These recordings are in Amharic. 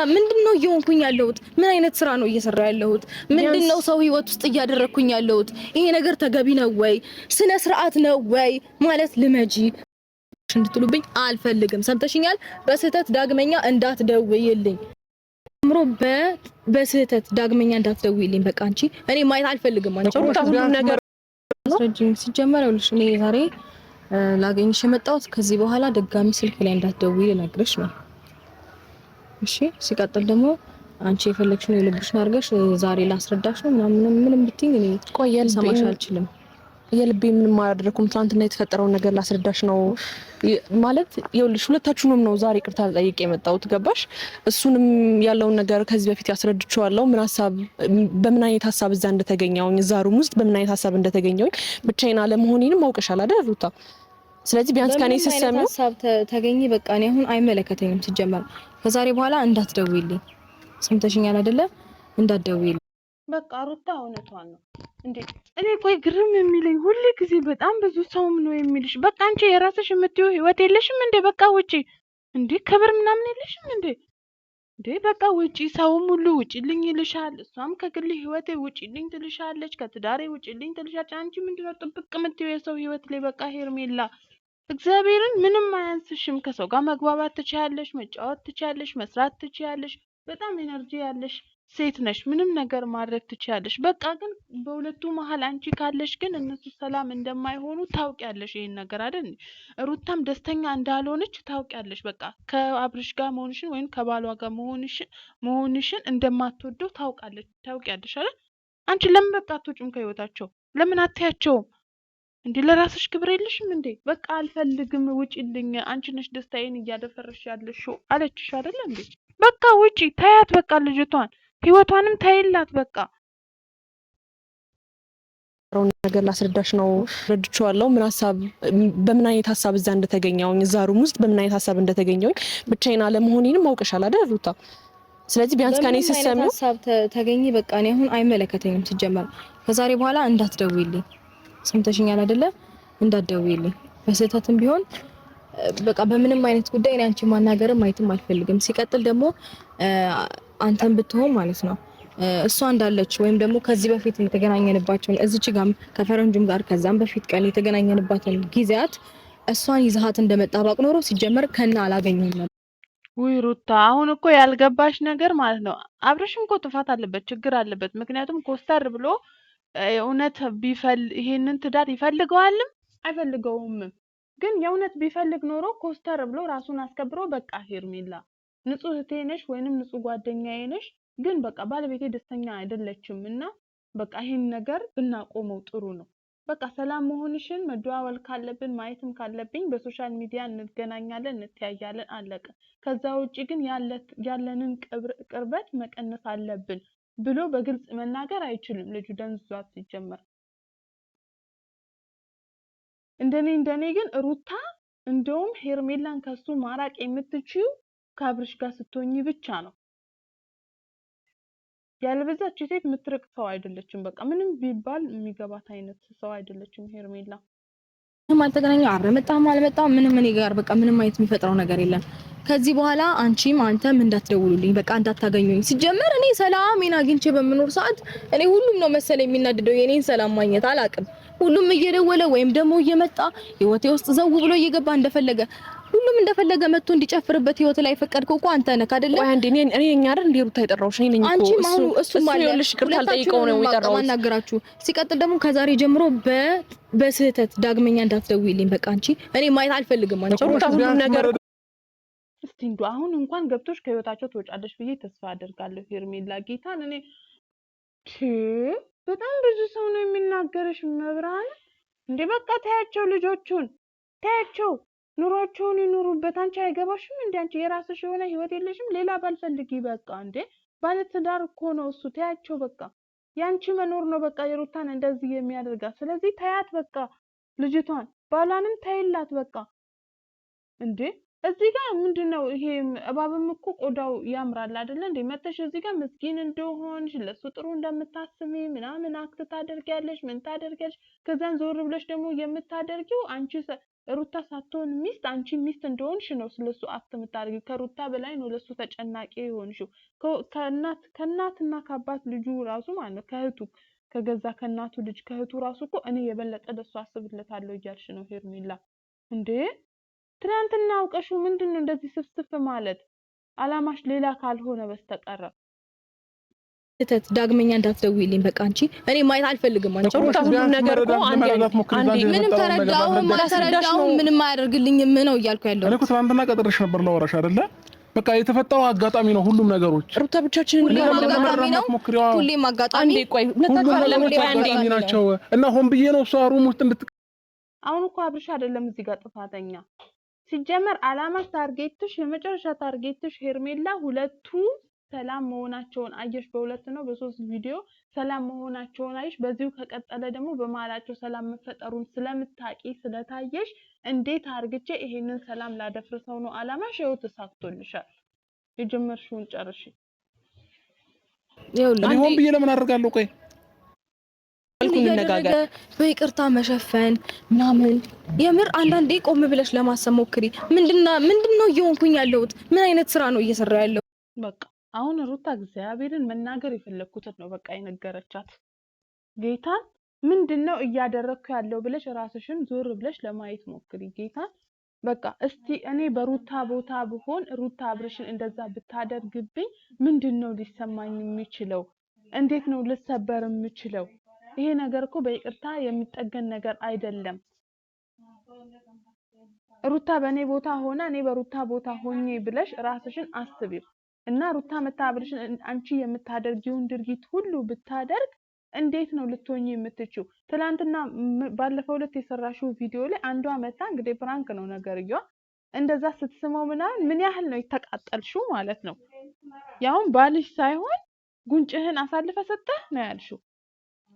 ምንድን ነው እየሆንኩኝ ያለሁት? ምን አይነት ስራ ነው እየሰራ ያለሁት? ምንድን ነው ሰው ህይወት ውስጥ እያደረግኩኝ ያለሁት? ይሄ ነገር ተገቢ ነው ወይ? ስነ ስርዓት ነው ወይ? ማለት ልመጂ እንድትሉብኝ አልፈልግም። ሰምተሽኛል? በስህተት ዳግመኛ እንዳትደውይልኝ አምሮ በስህተት ዳግመኛ እንዳትደውይልኝ። በቃ አንቺ እኔ ማየት አልፈልግም። አንቺ ሁሉም ነገር አስረጅኝ። ሲጀመር ይኸውልሽ እኔ ዛሬ ላገኝሽ የመጣሁት ከዚህ በኋላ ድጋሚ ስልክ ላይ እንዳትደውይ ልነግርሽ ነው። እሺ። ሲቀጥል ደግሞ አንቺ የፈለግሽውን የልብሽን አድርገሽ ዛሬ ላስረዳሽ ነው ምናምን ምንም ብትይኝ እኔ ቆይ ልሰማሽ አልችልም። የልቤ ምንም አላደረኩም። ትናንትና የተፈጠረውን ነገር ላስረዳሽ ነው ማለት ይኸውልሽ፣ ሁለታችሁንም ነው ዛሬ ይቅርታ ልጠይቅ የመጣሁት ገባሽ? እሱንም ያለውን ነገር ከዚህ በፊት ያስረድቼዋለሁ። ምን ሀሳብ በምን አይነት ሀሳብ እዛ እንደተገኘሁኝ እዛ room ውስጥ በምን አይነት ሀሳብ እንደተገኘሁኝ ብቻዬን አለመሆኔንም አውቀሻል አይደል ሩታ? ስለዚህ ቢያንስ ከኔ ስትሰሚው ሀሳብ ተገኘ በቃ እኔ አሁን አይመለከተኝም። ሲጀመር ከዛሬ በኋላ እንዳትደውይልኝ፣ ሰምተሽኛል አይደለ? እንዳትደውይልኝ። በቃ ሩታ እውነቷን ነው እንዴ! እኔ ቆይ ግርም የሚለኝ ሁል ጊዜ በጣም ብዙ ሰውም ነው የሚልሽ። በቃ አንቺ የራስሽ የምትይው ህይወት የለሽም እንዴ? በቃ ውጪ እንዴ! ክብር ምናምን የለሽም እንዴ? እንዴ በቃ ውጪ። ሰውም ሁሉ ውጪልኝ ይልሻል። እሷም ከግል ህይወቴ ውጪልኝ ትልሻለች፣ ከትዳሬ ውጪልኝ ትልሻለች። አንቺ ምንድነው ጥብቅ የምትይው የሰው ህይወት ላይ? በቃ ሄርሜላ እግዚአብሔርን ምንም አያንስሽም። ከሰው ጋር መግባባት ትችያለሽ፣ መጫወት ትችያለሽ፣ መስራት ትችያለሽ። በጣም energy ያለሽ ሴት ነሽ። ምንም ነገር ማድረግ ትችያለሽ። በቃ ግን በሁለቱ መሀል አንቺ ካለሽ ግን እነሱ ሰላም እንደማይሆኑ ታውቂያለሽ። ይሄን ነገር አይደል? ሩታም ደስተኛ እንዳልሆነች ታውቂያለሽ። በቃ ከአብርሽ ጋር መሆንሽን ወይም ከባሏ ጋር መሆንሽን እንደማትወደው ታውቃለች፣ ታውቂያለሽ አይደል? አንቺ ለምን በቃ አትወጪም ከህይወታቸው? ለምን አትያቸውም? እንዴ ለራስሽ ክብር የለሽም እንዴ? በቃ አልፈልግም፣ ውጪልኝ፣ አንቺ ነሽ ደስታዬን እያደፈረሽ ያለሽው አለችሽ አይደለ እንዴ? በቃ ውጪ፣ ታያት፣ በቃ ልጅቷን ህይወቷንም ታይላት። በቃ ነገር ላስረዳሽ ነው ረድቼዋለሁ። ምን ሀሳብ በምን አይነት ሀሳብ እዛ እንደተገኘሁኝ እዛ room ውስጥ በምን አይነት ሀሳብ እንደተገኘሁኝ ብቻዬን አለመሆኔንም አውቀሻል አይደል ሩታ? ስለዚህ ቢያንስ ከኔ ስትሰሚው ሀሳብ ተገኘ በቃ እኔ አሁን አይመለከተኝም። ሲጀመር ከዛሬ በኋላ እንዳትደውይልኝ፣ ሰምተሽኛል አይደለ? እንዳትደውይልኝ በስህተትም ቢሆን በቃ በምንም አይነት ጉዳይ እኔ አንቺን ማናገርም ማየትም አልፈልግም። ሲቀጥል ደግሞ አንተን ብትሆን ማለት ነው እሷ እንዳለች ወይም ደግሞ ከዚህ በፊት የተገናኘንባቸውን እዚች ጋም ከፈረንጁም ጋር ከዛም በፊት ቀን የተገናኘንባትን ጊዜያት እሷን ይዘሃት እንደመጣ ባቅ ኖሮ ሲጀመር ከና አላገኘሁም ነበር። ውይ ሩታ፣ አሁን እኮ ያልገባሽ ነገር ማለት ነው አብርሽም እኮ ጥፋት አለበት፣ ችግር አለበት። ምክንያቱም ኮስተር ብሎ እውነት ይሄንን ትዳር ይፈልገዋልም አይፈልገውም፣ ግን የእውነት ቢፈልግ ኖሮ ኮስተር ብሎ ራሱን አስከብሮ በቃ ሄርሜላ ንጹህ እህቴ ነሽ ወይንም ንጹህ ጓደኛዬ ነሽ፣ ግን በቃ ባለቤቴ ደስተኛ አይደለችም እና በቃ ይሄን ነገር ብናቆመው ጥሩ ነው። በቃ ሰላም መሆንሽን መደዋወል ካለብን ማየትም ካለብኝ በ social media እንገናኛለን፣ እንተያያለን፣ አለቀ። ከዛ ውጭ ግን ያለንን ቅርበት መቀነስ አለብን ብሎ በግልጽ መናገር አይችልም። ልጁ ደንዝዟት ሲጀመር። እንደኔ እንደኔ ግን ሩታ እንደውም ሄርሜላን ከሱ ማራቅ የምትችይው ከአብርሽ ጋር ስትሆኚ ብቻ ነው። ያለበዛች ሴት የምትርቅ ሰው አይደለችም። በቃ ምንም ቢባል የሚገባት አይነት ሰው አይደለችም ሄርሜላ። ምንም አልተገናኘም፣ አብረን መጣም አልመጣም ምንም እኔ ጋር በቃ ምንም አይነት የሚፈጥረው ነገር የለም። ከዚህ በኋላ አንቺም አንተም እንዳትደውሉልኝ፣ በቃ እንዳታገኙኝ። ሲጀመር እኔ ሰላሜን አግኝቼ በምኖር ሰዓት እኔ ሁሉም ነው መሰለኝ የሚናደደው የኔን ሰላም ማግኘት አላቅም። ሁሉም እየደወለ ወይም ደግሞ እየመጣ ህይወቴ ውስጥ ዘው ብሎ እየገባ እንደፈለገ ሁሉም እንደፈለገ መጥቶ እንዲጨፍርበት ህይወት ላይ ፈቀድከው እኮ አንተ ነህ አይደለ? ቆይ አንዴ እኔ እኔ አይደል እንደ ሩታ የጠራሁሽ እኔ ነኝ እኮ። አንቺም አሁን እሱ ማለት ይኸውልሽ፣ ይቅርታ ልጠይቀው ነው የጠራሁት። ማናገራችሁ። ሲቀጥል ደግሞ ከዛሬ ጀምሮ በስህተት ዳግመኛ እንዳትደውይልኝ። በቃ አንቺ እኔ ማየት አልፈልግም። አንቺ ሩታ ሁሉም ነገር እስቲ እንደው አሁን እንኳን ገብቶሽ ከህይወታቸው ትወጫለሽ ብዬ ተስፋ አደርጋለሁ። ሄርሜላ ጌታን እኔ በጣም ብዙ ሰው ነው የሚናገርሽ። መብራን እንዴ በቃ ታያቸው፣ ልጆቹን ታያቸው፣ ኑሯቸውን ይኑሩበት። አንቺ አይገባሽም እንዴ? አንቺ የራስሽ የሆነ ህይወት የለሽም? ሌላ ባልፈልጊ በቃ እንዴ ባለትዳር እኮ ነው እሱ። ታያቸው በቃ ያንቺ መኖር ነው በቃ የሩታን እንደዚህ የሚያደርጋት። ስለዚህ ታያት በቃ ልጅቷን፣ ባሏንም ታይላት በቃ እንዴ እዚህ ጋር ምንድነው ይሄ? እባብም እኮ ቆዳው ያምራል አይደለ እንዴ? መተሽ እዚህ ጋር ምስኪን እንደሆንሽ ለሱ ጥሩ እንደምታስቢ ምናምን act ታደርጊያለሽ፣ ምን ታደርጊያለሽ። ከዛን ዞር ብለሽ ደግሞ የምታደርጊው አንቺ ሩታ ሳትሆን ሚስት አንቺ ሚስት እንደሆንሽ ነው ስለሱ act የምታደርጊው። ከሩታ በላይ ነው ለሱ ተጨናቂ የሆንሽው። ከእናትና ከአባት ልጁ ራሱ ማለት ነው ከእህቱ ከገዛ ከእናቱ ልጅ ከእህቱ ራሱ እኮ እኔ የበለጠ ለሱ አስብለታለሁ እያልሽ ነው ሄርሜላ። እንዴ ትናንትና አውቀሽው ምንድን ነው እንደዚህ ስፍስፍ ማለት? አላማሽ ሌላ ካልሆነ በስተቀረ ስህተት ዳግመኛ እንዳትደውይልኝ። በቃ አንቺ እኔ ማየት አልፈልግም። አንቺ ሁሉም ነገር እኮ አንዴ ምንም ተረዳሁም አልተረዳሁም ምንም አያደርግልኝም ነው እያልኩ ያለው። እኔ እኮ ትናንትና ቀጥሬሽ ነበር ላወራሽ አይደለ? በቃ የተፈጠረው አጋጣሚ ነው ሁሉም ነገሮች። ሩታ ብቻችንን አጋጣሚ ነው ሁሌም አጋጣሚ። አንዴ ቆይ ሁለታችሁ ናቸው እና ሆን ብዬ ነው እሷ room ውስጥ አሁን እኮ አብርሽ አይደለም እዚህ ጋር ጥፋተኛ ሲጀመር። አላማሽ target ሽ፣ የመጨረሻ target ሽ ሄርሜላ ሁለቱ ሰላም መሆናቸውን አየሽ። በሁለት ነው በሶስት ቪዲዮ ሰላም መሆናቸውን አየሽ። በዚሁ ከቀጠለ ደግሞ በመሀላቸው ሰላም መፈጠሩን ስለምታቂ ስለታየሽ እንዴት አርግቼ ይሄንን ሰላም ላደፍርሰው ነው አላማሽ። ይኸው ተሳክቶልሻል። የጀመርሽውን ጨርሽ። እኔ ሆን ብዬ ለምን አደርጋለሁ? ቆይ እያደረገ በይቅርታ መሸፈን ምናምን የምር አንዳንዴ ቆም ብለሽ ለማሰብ ሞክሪ። ምንድነው እየሆንኩኝ ያለሁት? ምን አይነት ስራ ነው እየሰራ ያለው? በቃ አሁን ሩታ እግዚአብሔርን መናገር የፈለግኩትን ነው በቃ የነገረቻት። ጌታን ምንድን ነው እያደረግኩ ያለው ብለሽ ራስሽን ዞር ብለሽ ለማየት ሞክሪ። ጌታን በቃ እስቲ እኔ በሩታ ቦታ ብሆን ሩታ አብርሽን እንደዛ ብታደርግብኝ ምንድን ነው ሊሰማኝ የሚችለው? እንዴት ነው ልሰበር የምችለው? ይሄ ነገር እኮ በይቅርታ የሚጠገን ነገር አይደለም። ሩታ በእኔ ቦታ ሆና እኔ በሩታ ቦታ ሆኜ ብለሽ ራስሽን አስቢው። እና ሩታ መታ አብርሽን አንቺ የምታደርጊውን ድርጊት ሁሉ ብታደርግ እንዴት ነው ልትሆኚ የምትችው? ትናንትና ባለፈው ዕለት የሰራሽው ቪዲዮ ላይ አንዷ መታ እንግዲህ prank ነው ነገርየዋ፣ እንደዛ ስትስመው ምናምን ምን ያህል ነው የተቃጠልሽው ማለት ነው። ያውም ባልሽ ሳይሆን ጉንጭህን አሳልፈ ሰጠህ ነው ያልሽው፣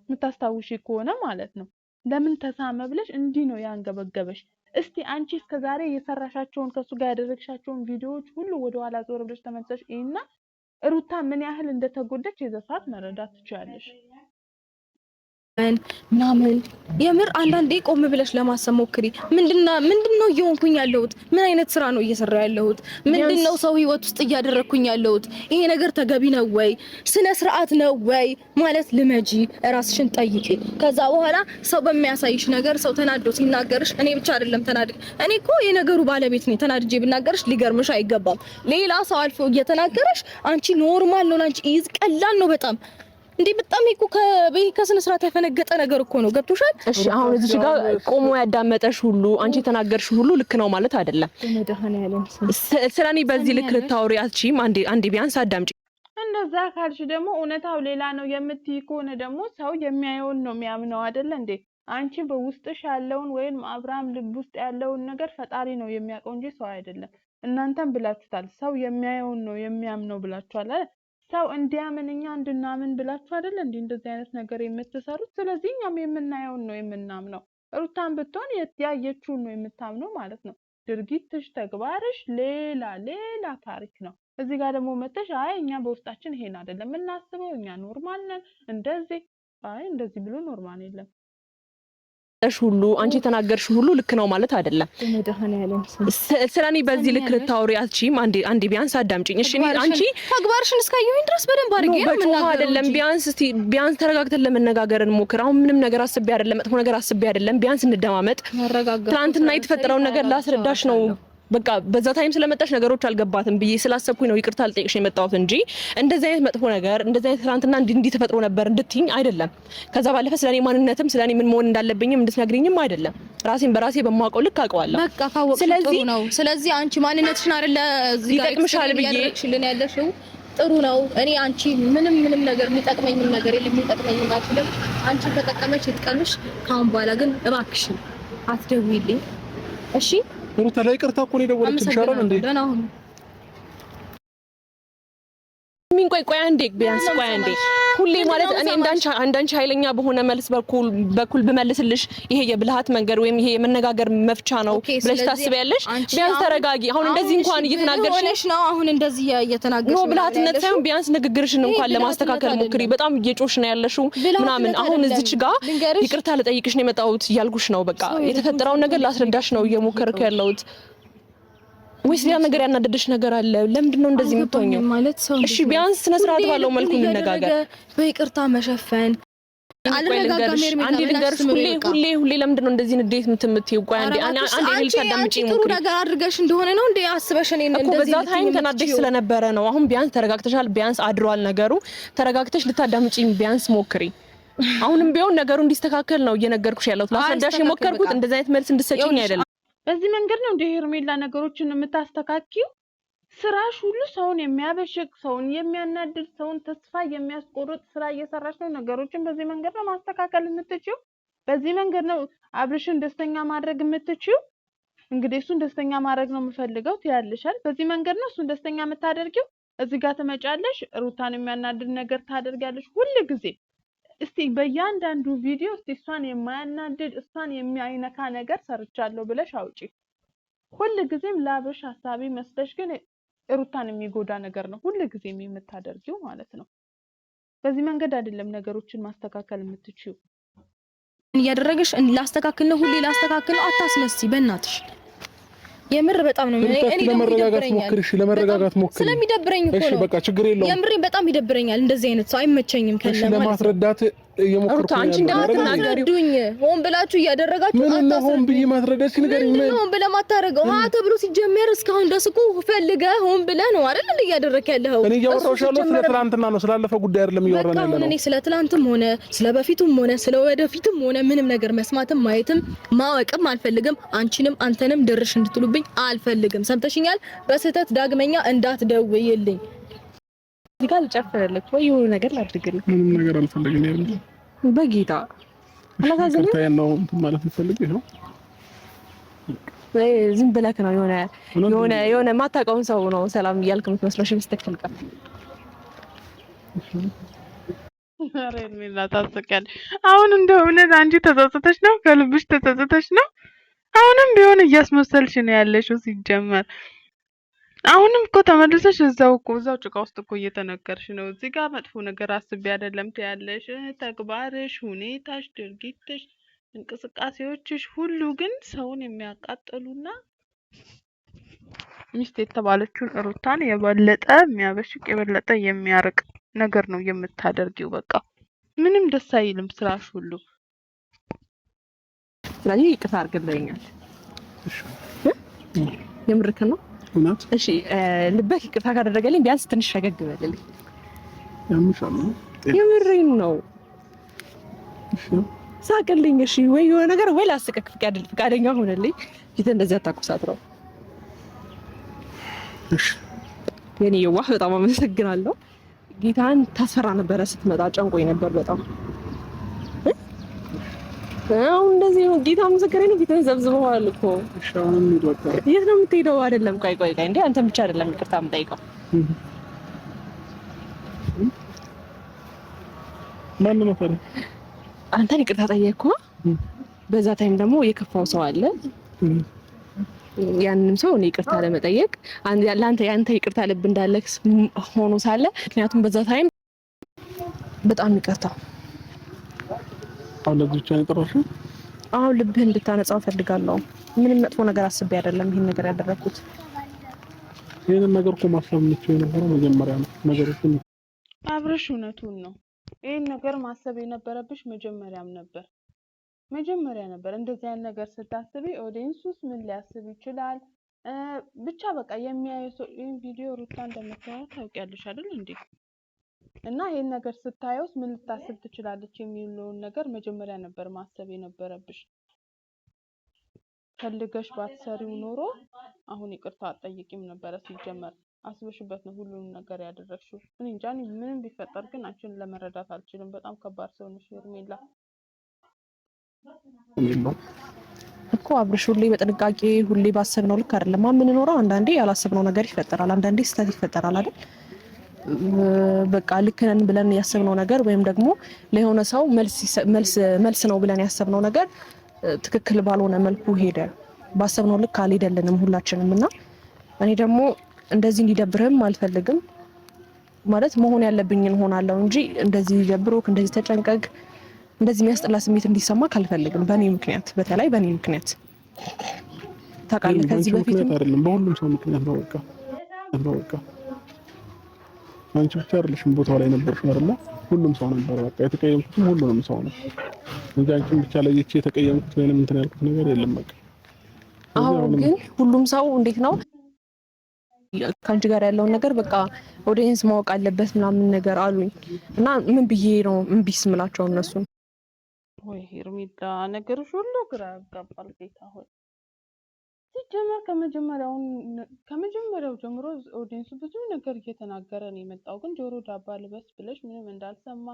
የምታስታውሺ ከሆነ ማለት ነው። ለምን ተሳመ ብለሽ እንዲህ ነው ያንገበገበሽ። እስቲ አንቺ እስከዛሬ የሰራሻቸውን ከሱ ጋር ያደረግሻቸውን ቪዲዮዎች ሁሉ ወደኋላ ዞር ብለሽ ተመልሰሽ እና ሩታ ምን ያህል እንደተጎዳች የዛ ሰዓት መረዳት ትችያለሽ። ምናምን የምር አንዳንዴ ቆም ብለሽ ለማሰብ ሞክሪ። ምንድነው እየሆንኩኝ ያለሁት? ምን አይነት ስራ ነው እየሰራ ያለሁት? ምንድነው ሰው ህይወት ውስጥ እያደረግኩኝ ያለሁት? ይሄ ነገር ተገቢ ነው ወይ? ስነ ስርዓት ነው ወይ ማለት ልመጂ፣ ራስሽን ጠይቂ። ከዛ በኋላ ሰው በሚያሳይሽ ነገር ሰው ተናዶ ሲናገርሽ፣ እኔ ብቻ አይደለም ተናድ እኔ እኮ የነገሩ ባለቤት ነኝ። ተናድጄ ብናገርሽ ሊገርምሽ አይገባም። ሌላ ሰው አልፎ እየተናገረሽ አንቺ normal ነው፣ አንቺ ይዝ ቀላል ነው በጣም እንዴ በጣም እኮ ከስነ ስርዓት ያፈነገጠ ነገር እኮ ነው። ገብቶሻል? እሺ አሁን እዚህ ጋር ቆሞ ያዳመጠሽ ሁሉ አንቺ የተናገርሽ ሁሉ ልክ ነው ማለት አይደለም። ስለኔ በዚህ ልክ ልታወሪ አትችይም። አንዴ አንዴ ቢያንስ አዳምጪ። እንደዛ ካልሽ ደግሞ እውነታው ሌላ ነው የምትይ ከሆነ ደግሞ ሰው የሚያየውን ነው የሚያምነው አይደለ እንዴ? አንቺ በውስጥሽ ያለውን ወይም አብርሃም ልብ ውስጥ ያለውን ነገር ፈጣሪ ነው የሚያውቀው እንጂ ሰው አይደለም። እናንተም ብላችሁታል፣ ሰው የሚያየውን ነው የሚያምነው ብላችኋል አይደል? ሰው እንዲያምን እኛ እንድናምን ብላችሁ አይደል እንዴ እንደዚህ አይነት ነገር የምትሰሩት? ስለዚህ እኛም የምናየውን ነው የምናምነው። ሩታን ብትሆን ያየችውን ነው የምታምነው ማለት ነው። ድርጊትሽ፣ ተግባርሽ ሌላ ሌላ ታሪክ ነው። እዚህ ጋር ደግሞ መተሽ አይ እኛ በውስጣችን ይሄን አይደለም የምናስበው፣ እኛ normal ነን እንደዚህ፣ አይ እንደዚህ ብሎ normal የለም። ሁሉ አንቺ የተናገርሽ ሁሉ ልክ ነው ማለት አይደለም። ስለኔ በዚህ ልክ ልታወሪ አትችይም። አንዴ አንዴ ቢያንስ አዳምጪኝ እሺ። እኔ አንቺ ተግባርሽን እስካየሁኝ ድረስ በደንብ አድርጌ ነው የምናገረው። አይደለም ቢያንስ እስቲ ቢያንስ ተረጋግተን ለመነጋገር እንሞክር። አሁን ምንም ነገር አስቤ አይደለም፣ መጥፎ ነገር አስቤ አይደለም። ቢያንስ እንደማመጥ። ትናንትና የተፈጠረውን ነገር ላስረዳሽ ነው በቃ በዛ time ስለመጣሽ ነገሮች አልገባትም ብዬ ስላሰብኩኝ ነው ይቅርታ ልጠይቅሽ የመጣሁት እንጂ እንደዚህ አይነት መጥፎ ነገር እንደዚህ አይነት ትናንትና እንዲህ ተፈጥሮ ነበር እንድትይኝ አይደለም። ከዛ ባለፈ ስለኔ ማንነትም ስለኔ ምን መሆን እንዳለብኝም እንድትነግሪኝም አይደለም። ራሴን በራሴ በማውቀው ልክ አውቀዋለሁ። በቃ ካወቅሽ ጥሩ ነው። ስለዚህ አንቺ ማንነትሽን አይደለ እዚህ ጋር ይጠቅምሻል ብዬ ያደረግሽልን ያለሽው ጥሩ ነው። እኔ አንቺ ምንም ምንም ነገር የሚጠቅመኝም ነገር የለም፣ የሚጠቅመኝም አይችልም። አንቺ ተጠቀመሽ ይጥቀምሽ። ከአሁን በኋላ ግን እባክሽን አትደውይልኝ እሺ? ሩታ ላይ ይቅርታ እኮ ነው የደወለችልሽ አይደል እንዴ? ስሚኝ፣ ቆይ ቆይ አንዴ ቢያንስ ቆይ አንዴ። ሁሌ ማለት እኔ እንዳንቺ ኃይለኛ በሆነ መልስ በኩል ብመልስልሽ ይሄ የብልሃት መንገድ ወይም ይሄ የመነጋገር መፍቻ ነው ብለሽ ታስቢያለሽ? ቢያንስ ተረጋጊ። አሁን እንደዚህ እንኳን እየተናገርሽ ነው። አሁን እንደዚህ እየተናገርሽ ነው። ብልሃትነት ሳይሆን ቢያንስ ንግግርሽን እንኳን ለማስተካከል ሞክሪ። በጣም እየጮሽ ነው ያለሽው ምናምን። አሁን እዚች ጋር ይቅርታ ልጠይቅሽ ነው የመጣሁት እያልኩሽ ነው። በቃ የተፈጠረውን ነገር ላስረዳሽ ነው እየሞከርኩ ያለሁት። ወይስ ሌላ ነገር ያናደደሽ ነገር አለ? ለምንድን ነው እንደዚህ የምትሆኚው? ማለት ሰው እሺ፣ ቢያንስ ስነ ስርዓት ባለው መልኩ እንነጋገር። በይቅርታ መሸፈን አልረጋጋም። አንዴ ልንገርሽ፣ ሁሌ ሁሌ ሁሌ ለምንድን ነው እንደዚህ ንዴት የምትምትይው? ቆይ አንዴ አንዴ ልታዳምጪኝ ጥሩ ነገር አድርገሽ እንደሆነ ነው እንዴ አስበሽ እኔን እንደዚህ እኮ በዛ time ተናደሽ ስለነበረ ነው። አሁን ቢያንስ ተረጋግተሻል፣ ቢያንስ አድሯል ነገሩ። ተረጋግተሽ ልታዳምጪኝ ቢያንስ ሞክሪ። አሁንም ቢሆን ነገሩ እንዲስተካከል ነው እየነገርኩሽ ያለሁት። ላስረዳሽ የሞከርኩት እንደዚህ አይነት መልስ እንድትሰጪኝ አይደለም። በዚህ መንገድ ነው እንደ ሄርሜላ ነገሮችን የምታስተካኪው? ስራሽ ሁሉ ሰውን የሚያበሽቅ፣ ሰውን የሚያናድድ፣ ሰውን ተስፋ የሚያስቆርጥ ስራ እየሰራሽ ነው። ነገሮችን በዚህ መንገድ ነው ማስተካከል የምትችይው። በዚህ መንገድ ነው አብርሽን ደስተኛ ማድረግ የምትችይው። እንግዲህ እሱን ደስተኛ ማድረግ ነው የምፈልገው ትያለሻል። በዚህ መንገድ ነው እሱን ደስተኛ የምታደርጊው። እዚህ ጋር ትመጫለሽ፣ ሩታን የሚያናድድ ነገር ታደርጊያለሽ ሁል ጊዜ። እስቲ በእያንዳንዱ ቪዲዮ እስቲ እሷን የማያናድድ እሷን የሚያይነካ ነገር ሰርቻለሁ ብለሽ አውጪ። ሁል ጊዜም ለአብርሽ ሀሳቢ መስለሽ ግን ሩታን የሚጎዳ ነገር ነው ሁል ጊዜም የምታደርጊው ማለት ነው። በዚህ መንገድ አይደለም ነገሮችን ማስተካከል የምትችይው። እያደረገሽ ላስተካክል ነው ሁሌ ላስተካክል ነው። አታስመስይ በእናትሽ። የምር በጣም ነው እኔ ለመረጋጋት ሞክሪ። እሺ ለመረጋጋት ሞክሪ። ስለሚደብረኝ እኮ ነው። እሺ በቃ ችግር የለውም። የምሬን በጣም ይደብረኛል። እንደዚህ አይነት ሰው አይመቸኝም። ከለ ማለት ለማስረዳት እየሞከርኩ አንቺ እንደማትናገሪው ሆን ብላችሁ እያደረጋችሁ ምን ነው ሆን ብዬ ማስረዳት ንገሪኝ። ምን ሆን ብለህ ማታረገው ሀ ተብሎ ሲጀመር እስካሁን ድረስ እኮ ፈልገህ ሆን ብለህ ነው አይደል እንደ እያደረክ ያለኸው። እኔ እያወራሁሽ ያለሁት ስለ ትናንትና ነው፣ ስላለፈ ጉዳይ አይደለም እያወራን ያለነው። እኔ ስለ ትናንትም ሆነ ስለ በፊቱም ሆነ ስለ ወደፊትም ሆነ ምንም ነገር መስማትም ማየትም ማወቅም አልፈልግም። አንቺንም አንተንም ድርሽ እንድትሉብኝ አልፈልግም። ሰምተሽኛል? በስህተት ዳግመኛ እንዳትደውይልኝ። እዚህ ጋር ልጨፍርልህ ወይ የሆነ ነገር ላድርግልህ? ምንም ነገር አልፈልግም። ያለ በጌታ አላሳዝንም ነው ማለት የምፈልግ ነው። ዝም ብለህ ነው የሆነ የሆነ የሆነ የማታውቀውን ሰው ነው ሰላም እያልክ የምትመስለው። እሺ በስተክል ቀን ኧረ ሄርሜላ ታስቂያለሽ። አሁን እንደ እውነት አንቺ ተጸጽተሽ ነው? ከልብሽ ተጸጽተሽ ነው? አሁንም ቢሆን እያስመሰልሽ ነው ያለሽው። ሲጀመር አሁንም እኮ ተመልሰሽ እዛው እኮ እዛው ጭቃ ውስጥ እኮ እየተነገርሽ ነው። እዚህ ጋር መጥፎ ነገር አስቤ አይደለም ትያለሽ። ተግባርሽ፣ ሁኔታሽ፣ ድርጊትሽ፣ እንቅስቃሴዎችሽ ሁሉ ግን ሰውን የሚያቃጥሉና ሚስት የተባለችውን ሩታን የበለጠ የሚያበሽቅ የበለጠ የሚያርቅ ነገር ነው የምታደርጊው። በቃ ምንም ደስ አይልም ስራሽ ሁሉ። ስለዚህ ይቅርታ አድርግልኛል። የምርክ ነው። እሺ ልበህ ይቅርታ ካደረገልኝ ቢያንስ ትንሽ ፈገግ በልልኝ። የምሬን ነው። ሳቅልኝ። እሺ ወይ የሆነ ነገር ወይ ላስቅህ ፍቃደኛ ሆነልኝ። ፊት እንደዚህ አታኩሳት ነው። እሺ የኔ የዋህ በጣም አመሰግናለሁ። ጌታን ታስፈራ ነበረ ስትመጣ፣ ጨንቆኝ ነበር በጣም። አሁን እንደዚህ ነው። ጌታ ምስክሬ ነው። ፊትህን ዘብዝበዋል እኮ። የት ነው የምትሄደው? አይደለም ቆይ ቆይ ቆይ፣ እንዴ አንተን ብቻ አይደለም ይቅርታ የምጠይቀው። ማን ነው ታዲያ? አንተን ይቅርታ ጠየቅኩ። በዛ time ደግሞ የከፋው ሰው አለ። ያንንም ሰው እኔ ይቅርታ ለመጠየቅ ለአንተ ያንተ ይቅርታ ልብ እንዳለህ ሆኖ ሳለ ምክንያቱም በዛ time በጣም ይቅርታ አሁን ለዚህ ብቻ ነው የጠራሽው? አሁን ልብህ እንድታነጻው እፈልጋለሁ። ምንም መጥፎ ነገር አስቤ አይደለም ይሄን ነገር ያደረኩት። ይሄንን ነገር እኮ ማሰብ የምችለው የነበረው መጀመሪያ ነው። ነገሮችን አብርሽ እውነቱን ነው። ይሄን ነገር ማሰብ የነበረብሽ መጀመሪያም ነበር መጀመሪያ ነበር። እንደዚህ አይነት ነገር ስታስቢ audience ውስጥ ምን ሊያስብ ይችላል? ብቻ በቃ የሚያየው ሰው ይህን ቪዲዮ ሩታ እንደምታየው ታውቂያለሽ አይደል እንዴ? እና ይሄን ነገር ስታየውስ ምን ልታስብ ትችላለች የሚለውን ነገር መጀመሪያ ነበር ማሰብ የነበረብሽ። ፈልገሽ ባትሰሪው ኖሮ አሁን ይቅርታ አትጠይቂም ነበረ። ሲጀመር አስበሽበት ነው ሁሉንም ነገር ያደረግሽው። እኔ እንጃ እኔ ምንም ቢፈጠር ግን አንቺን ለመረዳት አልችልም። በጣም ከባድ ሰው ነሽ ሄርሜላ። እኮ አብርሽ ሁሌ በጥንቃቄ ሁሌ ባሰብነው ልክ አይደለም የምንኖረው። አንዳንዴ ያላሰብነው ነገር ይፈጠራል፣ አንዳንዴ ስህተት ይፈጠራል አይደል? በቃ ልክ ነን ብለን ያሰብነው ነገር ወይም ደግሞ ለሆነ ሰው መልስ ነው ብለን ያሰብነው ነገር ትክክል ባልሆነ መልኩ ሄደ። ባሰብነው ልክ አልሄደልንም ሁላችንም እና እኔ ደግሞ እንደዚህ እንዲደብርህም አልፈልግም። ማለት መሆን ያለብኝን ሆናለሁ እንጂ እንደዚህ ደብሮክ፣ እንደዚህ ተጨንቀግ፣ እንደዚህ የሚያስጠላ ስሜት እንዲሰማ ካልፈልግም በእኔ ምክንያት፣ በተለይ በእኔ ምክንያት ታውቃለህ። ከዚህ በፊት አይደለም በሁሉም ሰው ምክንያት ነው። በቃ በቃ አንቺ ብቻ አይደለሽም ቦታው ላይ ነበርሽ አይደለ? ሁሉም ሰው ነበር። በቃ የተቀየምኩትም ሁሉንም ሰው ነው እንጂ አንቺን ብቻ ለይቼ የተቀየምኩት ወይንም እንትን ያልኩት ነገር የለም። በቃ አሁን ግን ሁሉም ሰው እንዴት ነው ከአንቺ ጋር ያለውን ነገር በቃ audience ማወቅ አለበት ምናምን ነገር አሉኝ እና ምን ብዬ ነው እምቢ ስምላቸው እነሱን? ወይ ሄርሜላ ነገርሽ ሁሉ ግራ ያጋባል። ጌታ ሆይ ሲጀመር ከመጀመሪያው ጀምሮ audience ኡ ብዙ ነገር እየተናገረ ነው የመጣው። ግን ጆሮ ዳባ ልበስ ብለሽ ምንም እንዳልሰማ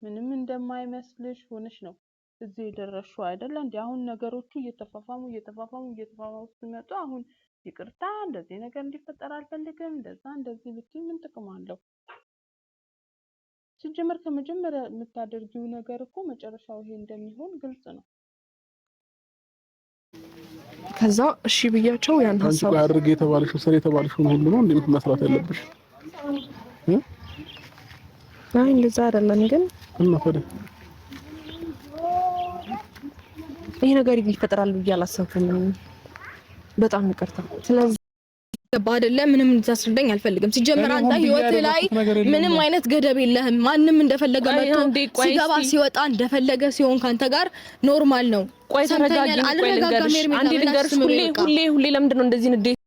ምንም እንደማይመስልሽ ሆነሽ ነው እዚህ የደረስሽው አይደለ እንዲ። አሁን ነገሮቹ እየተፋፋሙ እየተፋፋሙ እየተፋፋሙ ሲመጡ አሁን ይቅርታ እንደዚህ ነገር እንዲፈጠር አልፈልግም እንደዛ እንደዚህ ብትይ ምን ጥቅም አለው? ሲጀመር ከመጀመሪያ የምታደርጊው ነገር እኮ መጨረሻው ይሄ እንደሚሆን ግልጽ ነው። ከዛ እሺ ብያቸው ያን ሀሳብ አድርግ የተባልሽው ስር የተባልሽውን ሁሉ ነው እንዴ መስራት ያለብሽ? አይ እንደዛ አይደለም ግን እና ታዲያ ይሄ ነገር ይፈጠራል ብዬ አላሰብኩም። በጣም ይቅርታ። ስለዚህ ገባ አይደለ? ምንም እንድታስረዳኝ አልፈልግም። ሲጀመር አንተ ህይወት ላይ ምንም አይነት ገደብ የለህም። ማንም እንደፈለገ መጥቶ ሲገባ ሲወጣ እንደፈለገ ሲሆን ካንተ ጋር normal ነው። ቆይ ተረጋጊ። አንዴ ልንገርሽ፣ ሁሌ ሁሌ ሁሌ ለምንድን ነው እንደዚህ ንዴት